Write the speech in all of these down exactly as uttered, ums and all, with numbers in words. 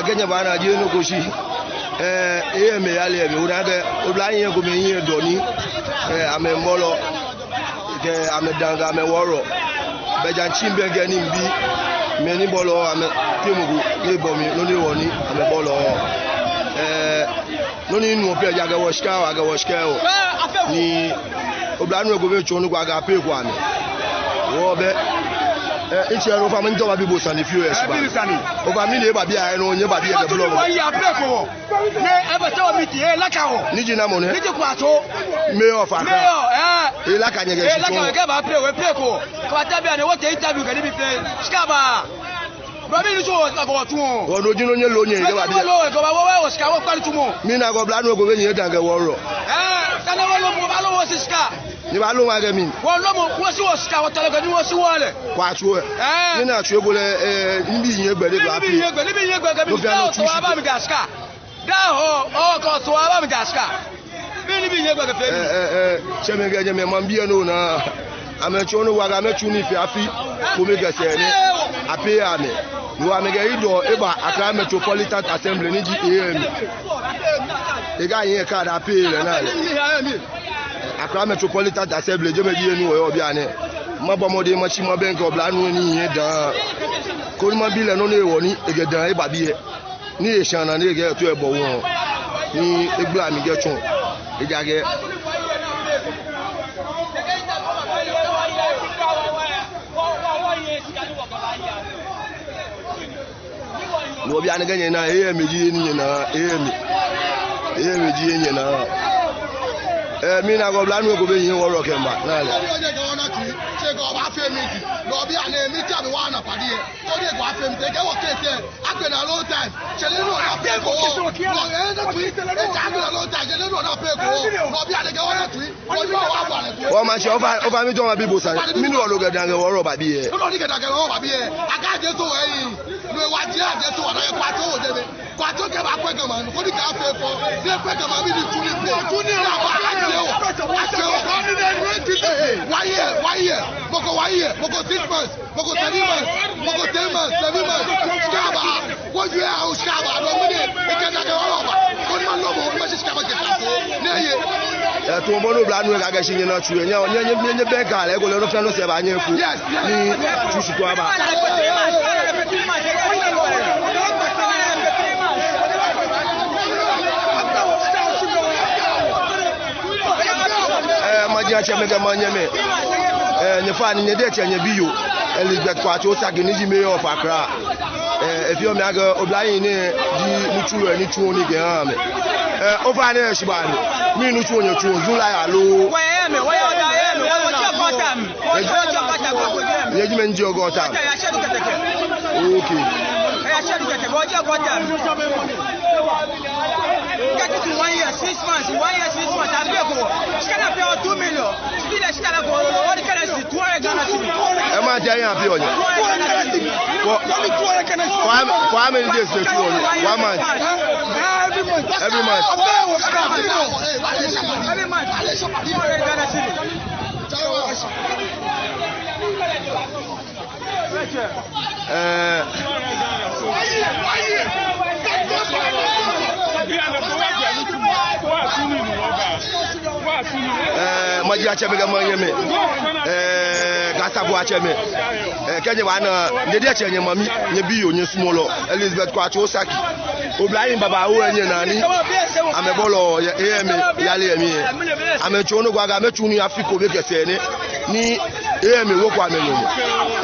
Kɛ nyɛbaana ji nɔ ko shi. Ɛɛ, eyɛ mɛi, yalɛ mɛi, ona akɛ oblahii komɛi yɛ dɔŋŋ ni, ɛɛ, amɛmiibɔlɔ, kɛ amɛdaaŋ kɛ amɛwɔlɔ. Bɛ ja mitsi mibɛŋkɛ ni mibi mɛi ni bɔlɔ, amɛteŋ mɔ ko ni ebɔ mi, nɔ ni hewɔ ni amɛbɔlɔ. Ɛɛ, nɔ ni minuɔ pɛ ji akɛ wɔshika oo, akɛ wɔshika oo. Ni oblanuu ko bɛ tsɔɔ nɔ ko akɛ apay ko amɛ. Wɔbɛ. Ɛɛ, mitsɛ, ofainɛ, mijɛ mabi bo sane fioo yɛ shi ba. Ofainɛ, mɛni hewɔ oba biɛ nɔ, nyɛba biɛ kɛ blɔmɔ? Ni ji namɔ nɛ? Ni ji Kwatsoo. Mayor of Accra. Mayor, ɛɛ. Elaka nyɛ kɛ shitsɔɔmɔ. Kɛ ba pay, wɔpay ko. Kɛ ba ta biɛ nɛɛ, wɔtee interview kɛ nibii fɛɛ. Shika ba. Bro, mɛni nitsumɔ wɔtsuɔ? Wɔ no ji nɔ ni nyɛloo nyɛ, kɛ ba biɛ. Loo, kɛ ba wɔ, wɔ, wɔshika, wɔkpa nitsumɔ. Mina akɛ oblanuu ko bɛ nyɛdaaŋ kɛ wɔwɔlɔ. Ɛɛ, sane wɔlomɔ, wɔbalomɔ wɔshi shika. Ni balomɔ akɛ mɛni? Wɔlomɔ wɔshi wɔshika, wɔtɔlɔ kɛ ni wɔshi wɔlɛ. Kwatsoo. Ɛɛ. Ni na tsue bo lɛ, ɛɛ, nibii nyɛ gbɛ de ba pay. Nibii nyɛ gbɛ, nibii nyɛ gbɛ kɛ mi. No fɛɛ no tsu shi. Wɔba mi da shika. Daa hɔ, ɔɔ, kɛ otsɔ aba mi da shika. Mɛni nibii nyɛ gbɛ kɛ fɛɛ. Ɛɛ, ɛɛ, ɛɛ, tsɛmɛi kɛ nyɛmɛi, maŋbii lɛ nɔ naa. Amɛtsɔɔ nɔ ko akɛ amɛtsu nii fɛɛ afi kome kɛ sɛɛ nɛɛ. Apay amɛ. No amɛkɛ edɔ eba Accra Metropolitan Assembly ni ji A M. Ekɛ ehiɛ card apay lɛ naa lɛ. Accra Metropolitan Assembly, jɛmɛ ji he ni wɔyɔɔ bianɛ. Mabɔ mɔdɛŋ matsi mabɛŋkɛ oblanuu ni yɛ daaŋ. Koni mabi lɛ nɔ ni hewɔ ni ekɛ daaŋ eba biɛ. Ni eshã naa ni ekɛ eto ebɔ wɔ. Ni egbla mi kɛtsɔ. Ejaakɛ no bianɛ kɛ nyɛna, A M ji he ni nyɛna, A M. A M ji he nyɛna. Ɛɛ, mina akɛ oblanuu ko bɛ nyɛwɔlɔ kɛmiiba naa lɛ. Koni eko afee mi tɛ kɛ wɔ case lɛ, agbɛnɛ long time. Tsɛ lɛ nɔ na pay ko. Wɔ, ɛɛ, na tui. Ɛ, tsɛ agbɛnɛ long time. Tsɛ lɛ nɔ na pay ko. Nɔ bi ale kɛ wɔ na tui. Wɔ, wɔ, wɔ, wɔ, wɔ. Wɔ maŋtsɛ, ofainɛ, ofainɛ mijɛ mabi bo sane. Mɛni hewɔ okɛ daaŋ kɛ wɔwɔlɔ ba biɛ? Nɔ ni kɛ daaŋ kɛ wɔwɔlɔ ba biɛ. Akɛ ajɛ so wɔ yi. No hewɔ ajɛ, ajɛ so wɔ na yɛ Kwatsoo wɔ jɛmɛ. Kwatsoo kɛ ba kwɛ Ga maŋ, koni Ga afee fɛo. Ni ekwɛ Ga maŋ mli ni tsu ni pay. Tsu ni aba, ajɛ wɔ. Ajɛ wɔ. One year, one year. Mɔ ko one year, mɔ ko six months. Mɔ ko three months, mɔ ko ten months, seven months. Shika ba. Wɔ jue a o shika ba. Dɔŋŋ mɛni? Ekɛ daaŋ kɛ wɔwɔlɔ ba. Koni malomɔ, koni mashi shika ba kɛ shika so. Nɛ ye. Ɛɛ, tamɔ bɔ ni oblanuu lɛ kɛɛ akɛ shi nyɛna tsui lɛ. Nyɛ, nyɛ, nyɛ, nyɛbɛŋkɛ lɛ, ekolɛ nɔ fɛɛ nɔ sɛɛ baanyɛ efo. Yes, yes. Ni tsu shitɔ aba. Ɛɛ, majiatsɛmɛi kɛ manyɛmɛi. Ɛɛ, nyɛfainɛ, nyɛ diɛŋtsɛ nyɛbiyoo, Elizabeth Kwatsoo Osagie, ni ji Mayor of Accra. Ɛɛ, efeɔ mi akɛ oblahii nɛɛ ji nitsulɔi ni tsuɔ nii kɛhaa amɛ. Ɛɛ, ofainɛ, heshibaa ni. Mɛni nitsumɔ nyɛtsuɔ, Zoolai aloo? Wɔ A M, wɔ yɛ ɔda A M, wɔ, wɔjɛ gɔta mli. Wɔ, wɔjɛ gɔta mli, wɔjɛ A M. Nyɛji mɛi ni jɛɔ gɔta mli. Gɔta, yashɛ du kɛtɛkɛ. Okay. Yashɛ du kɛtɛkɛ, wɔjɛ gɔta mli. Get it to one year, six months, one year, six months, apay ko. Shika ni apay lɛ two million. Shika ni, shika ni ko, wɔdi kɛlɛ si two hundred Ghana cedi. Ɛ, maŋtsɛ, apay lɛ? Two hundred Ghana cedi. For, for how, for how many days lɛ two hundred? One month? Huh? Every month. Every month. Apay lɛ, shika. Every month. Two hundred Ghana cedi. Ɛɛ. Ɛɛ, majiatsɛmɛi kɛ manyɛmɛi. Ɛɛ, Ga Asafoatsɛmɛi. Ɛɛ, kɛ nyɛbaana, nyɛ diɛŋtsɛ nyɛmami, nyɛbiyoo, nyɛsumɔlɔ, Elizabeth Kwatsoo Osagie. Oblahii babaoo lɛ nyɛnaa ni amɛbɔlɔ yɛ A M yali lɛ mli lɛ. Amɛtsɔɔ nɔ ko akɛ amɛtsu nii afi kome kɛ sɛɛ nɛɛ. Ni A M woko amɛ nyɔmɔ.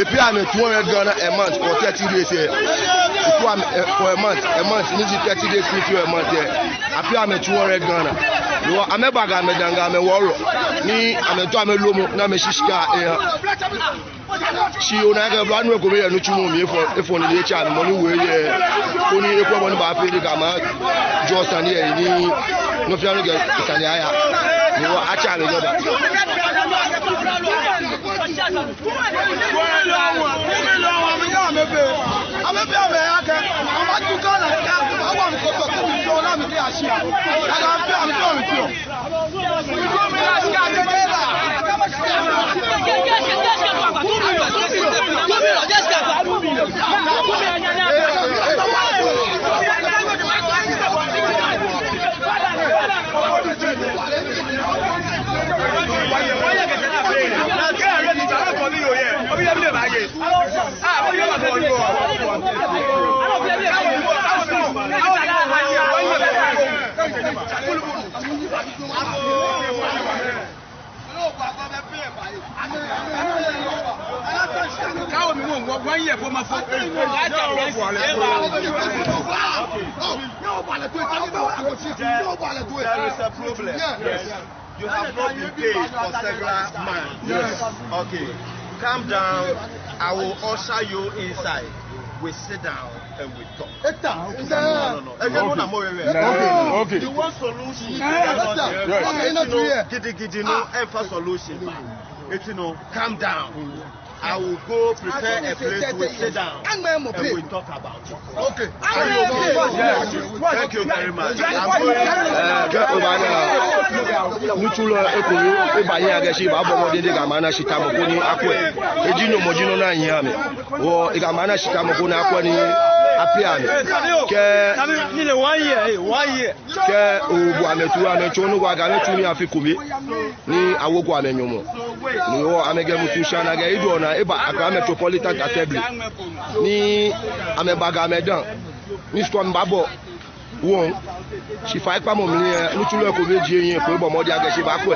Epay amɛ two hundred Ghana a month for thirty days lɛ. Epay amɛ, eh, for a month, a month, ni ji thirty days ni fi a month lɛ. Apay amɛ two hundred Ghana. No hewɔ amɛba kɛ amɛdaaŋ kɛ amɛwɔlɔ. Ni amɛto amɛlomɔ, ni amɛshi shika lɛ eha. Shi ona akɛ oblanuu lɛ kome yɛ nitsumɔ mli efɔ, efɔ nine etsɛ amɛ mɔ ni wo yɛ. Koni ekwɛ bɔ ni abaafee ni Ga maŋ ajɔ sane lɛ ni nɔ fɛɛ nɔ kɛ sane lɛ aya. Ni wɔ atsɛ amɛ jɔba. There is a problem. Yes. You have not been paid for several months. Yes. Okay. Calm down. I will usher you inside. We sit down and we talk. No, no, no. Okay. You want solution. Gidigidi no, ɛmfa solution. Eti no, calm down. I will go prepare a place we sit down and we talk about it. Okay. Thank you very much. I'm going. Ɛɛ, kɛ obaana, nitsulɔ lɛ eko, eba ni akɛɛ shi ebaabɔ mɔdɛŋ ni Ga maŋ ana shitamɔ ko ni akwɛ. Eji nyɔmɔ ji nɔ ni anyiɛ amɛ. Wɔ, Ga maŋ ana shitamɔ ko ni akwɛ ni apay amɛ. Kɛ, kɛ obu amɛtu, amɛtsɔɔ nɔ ko akɛ amɛtsu nii afi kome. Ni awoko amɛ nyɔmɔ. Ni wɔ amɛkɛ musu shaa ni akɛ edɔ na eba Accra Metropolitan Assembly. Ni amɛba Ga amɛdamɔ. Ni storm baabɔ. Wɔ, shi faikpamɔ mli lɛ, nitsulɔ lɛ eko be ji enyɔ eko ebɔ mɔdɛŋ akɛ shi ebaakwɛ.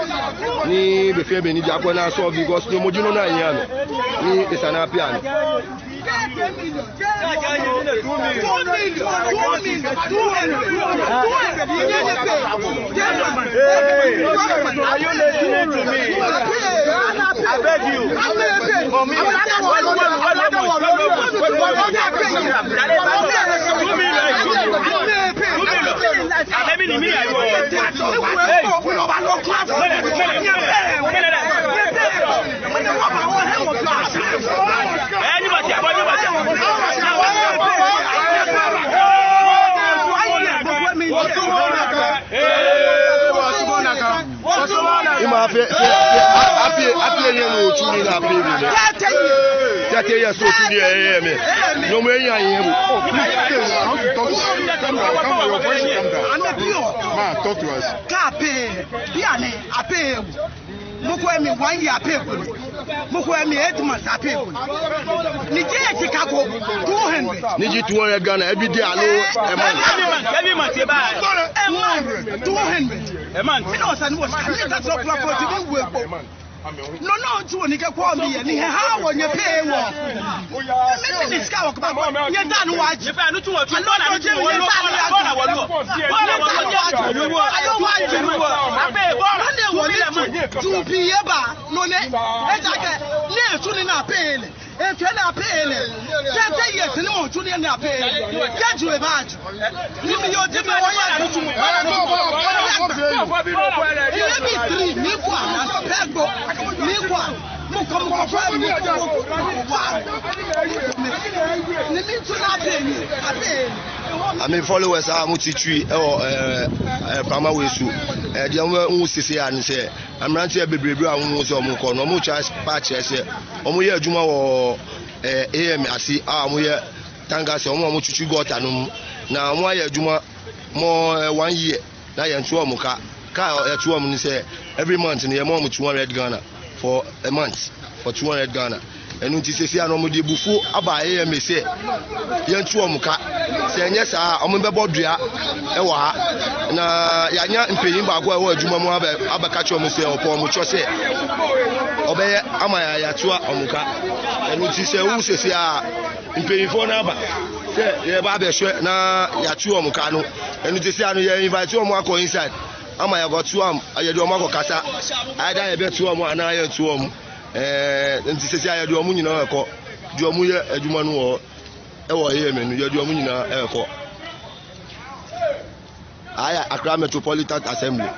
Ni be fɛɛ be ni eji akwɛ ni asolve because nyɔmɔ ji nɔ ni anyiɛ amɛ. Ni esa ni apay amɛ. Hey, are you listening to me? I beg you. For me. Two million. Two million. Hey. Ima apay, apay, apay, apay, yɛ no otsu nii ni apay mli. Thirty years otsu nii, ɛɛ, mɛi. Nyɔmɔ enyɔ enyɔ. Oh, please, I want to talk to you. Calm down, calm down. Your voice should come down. Man, talk to us. Kɛ apay, bianɛ apay. Mɔ ko emi one year apay ko. Mɔ ko emi eight months apay ko. Ni jeee shika ko, two hundred. Ni ji two hundred Ghana every day aloo a month? Every month, every month, eba. A month, two hundred. A month. Mi nɔ sani wɔ shika, mi ta sɔ kura kura ti mi we ko. No, no, tu ni kɛ ko mi yɛ, ni hɛ ha wɔ nyɛ pay wɔ. Mi, mi, mi shika wɔ kaba, nyɛda ni wɔji. Nyɛ pay, no tu wɔ, tu wɔ, na ni tu wɔ, nyɛda ni wɔji. Wɔji. Wɔji. Apay, wɔji. No nɛ wɔ ni tu, tu pii eba, no nɛ. Ejaakɛ, ni tu ni na pay lɛ. Efee ni apay lɛ. Thirty years ni mɔ tsu nii ni apay lɛ. Kɛji ebaju. Ni mi yɔɔ ji mi wɔya. Ni mi three, mi kwa, na so pɛ gbo. Mi kwa. Mɔ ko, mɔ ko fɛɛ, mɔ ko, mɔ ko wa. Ni mi tsu ni apay mi, apay. Amɛ followers a wɔtsi tsui, ɛɛ, ɛɛ, ɛɛ, Fama We Su. Ɛɛ, deɛ wɔn, wɔn sisi a ni sɛ. Mmeranteɛ bebrebe a wɔn sɛ wɔn kɔ no, wɔn kyerɛ pa kyerɛ sɛ wɔn yɛ adwuma wɔ, eh, A M ase a wɔn yɛ tank ase, wɔn a wɔn twitwi gɔta no mu. Na wɔn ayɛ adwuma mɔ, eh, one year na yɛn to wɔn ka. Ka a yɛto wɔn ne sɛ every month no yɛma wɔn two hundred Ghana for a month, for two hundred Ghana. Ɛno nti seesei ano wɔde abufuo aba A M A sɛ yɛnto wɔn ka. Sɛ ɛnyɛ saa a, wɔbɛbɔ dua wɔ ha. Na yɛanya mpanyin baako a ɛwɔ adwuma mu abɛ, abɛka kyerɛ wɔn sɛ ɔpɛ wɔn kyɛw sɛ ɔbɛyɛ ama yɛ, yɛatoa wɔn ka. Ɛno nti sɛ wohu seesei a mpanyinfoɔ no aba sɛ yɛba abɛhwɛ na yɛato wɔn ka no. Ɛno nti seesei ano yɛ invite wɔn akɔ inside ama yɛakɔto wɔn, yɛde wɔn akɔkasa. Either yɛbɛto wɔn anaa yɛnto wɔn. Ɛɛ, nti seesei a yɛde wɔn nyinaa rekɔ. Deɛ wɔyɛ adwuma no wɔ, ɛwɔ A M A no, yɛde wɔn nyinaa rekɔ. Aha yɛ Accra Metropolitan Assembly.